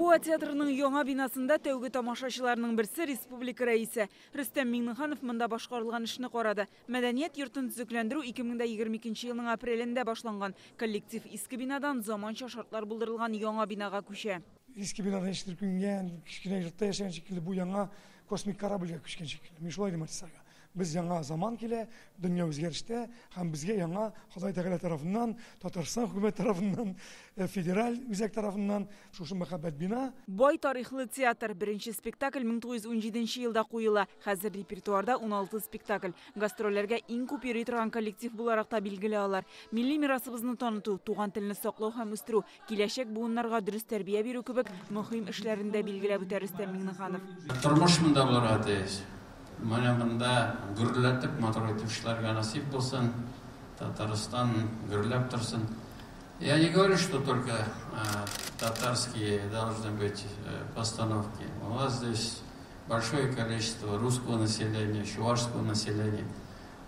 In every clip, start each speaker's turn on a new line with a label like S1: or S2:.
S1: Буа театрының яңа бинасында тәүге тамашачыларның берсе республика рәисе. Рөстәм Миңнеханов монда башкарылган эшне карады. Мәдәният йортын төзекләндерү 2022 елның апрелендә башланган. Коллектив иске бинадан заманча шартлар булдырылган яңа бинага күчә.
S2: Иске бинада ничектер күнгән, кечкенә йортта яшәгән шикелле, бу яңа космик корабльгә күчкән шикелле. Мин шулай дим артистларга. Без яңа заман килә, дөнья үзгәрештә һәм безгә яңа Ходай Тәгалә тарафыннан, Татарстан хөкүмәте тарафыннан, федераль үзәк тарафыннан шушы мәхәббәт бина.
S1: Бай тарихлы театр. Беренче спектакль 1917 елда куела. Хәзер репертуарда 16 спектакль. Гастрольләргә иң күп йөри торган коллектив буларак та билгеле алар. Милли мирасыбызны таныту, туган телне саклау һәм үстерү, киләчәк буыннарга дөрес тәрбия бирү кебек мөһим эшләрен дә билгеләп үтә Рөстәм Миңнеханов.
S3: Тормыш монда булырга тиеш. Менә монда гөрләтеп матур итеп эшләргә насыйп булсын. Татарстан гөрләп торсын. Я не говорю, что только татарские должны быть постановки. У нас здесь большое количество русского населения, чувашского населения.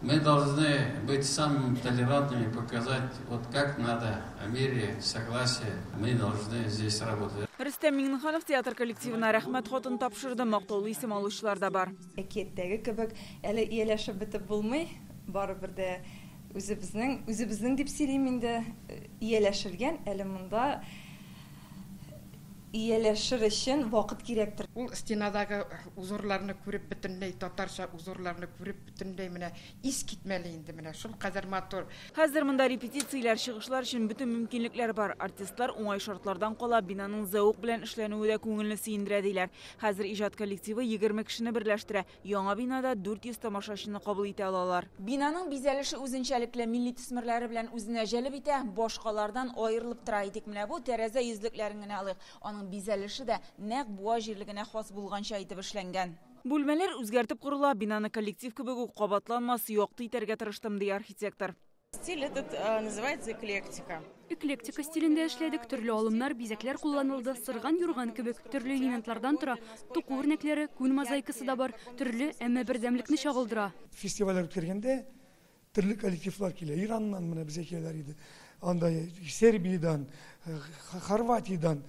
S3: Мы должны быть самыми толерантными, показать, вот как надо о мире, согласии. Мы должны здесь работать.
S1: Рөстәм Миңнеханов театр коллективына рәхмәт хатын тапшырды. Мактаулы исем алучылар да бар.
S4: Әкияттәге кебек әле ияләшеп бетеп булмый. Барыбер дә үзебезнең дип сөйлим инде, ияләшелгән, әле монда ияләшер өчен вакыт кирәктер.
S5: Ул стенадагы узорларны күреп бөтенләй, татарча узорларны күреп бөтенләй менә ис китмәле инде менә, шул кадәр матур.
S1: Хәзер монда репетицияләр, чыгышлар өчен бөтен мөмкинлекләр бар. Артистлар уңай шартлардан кала, бинаның зәвык белән эшләнүе дә күңелне сөендерә диләр. Хәзер иҗат коллективы 20 кешене берләштерә. Яңа бинада 400 тамашачыны кабул итә алалар. Бинаның бизәлеше үзенчәлекле, милли төсмерләре белән үзенә җәлеп итә, башкалардан аерылып тора. Әйтик, менә бу тәрәзә йөзлекләрен генә алыйк. Аның бизәлеше дә нәкъ Буа җирлегенә хас булганча итеп эшләнгән. Бүлмәләр үзгәртеп корыла, бинаны коллектив кебек үк кабатланмас, якты итәргә тырыштым, ди архитектор.
S6: Стиль этот называется эклектика.
S7: Эклектика стилендә эшләдек, төрле алымнар, бизәкләр кулланылды, сырган юрган кебек, төрле элементлардан тора, туку үрнәкләре, күн мозаикасы да бар, төрле, әмма бердәмлекне чагылдыра.
S2: Фестивальләр үткәргәндә төрле коллективлар килә. Ираннан менә безгә киләләр иде. Анда Сербиядән, Хорватиядән,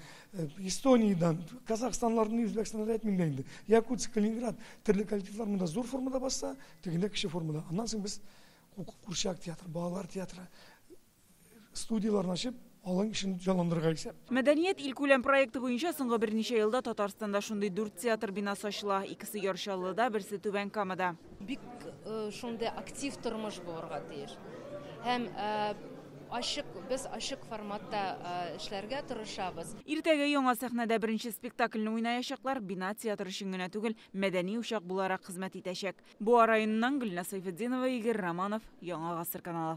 S2: Эстониядән, Казахстанларны, Үзбәкстаннан әйтмим дә инде. Якутск, Калининград төрле коллективлар монда зур формада басса, тегендә кече формада. Аннан соң без курчак театры, балалар театры студияләрен ачып, алың эшен җанландырырга исәп.
S1: Мәдәният илкүләм проекты буенча соңгы берничә елда Татарстанда шундый 4 театр бинасы ачыла. Икесе Яр Чаллыда, берсе Түбән Камада.
S8: Бик шундый актив тормыш булырга тиеш. Һәм без ачык форматта эшләргә тырышабыз.
S1: Иртәгә яңа сәхнәдә беренче спектакльне уйнаячаклар. Бина театр өчен генә түгел, мәдәни учак буларак хезмәт итәчәк. Буа районыннан Гөлназ Сайфетдинова, Игорь Романов, Яңа Гасыр каналы.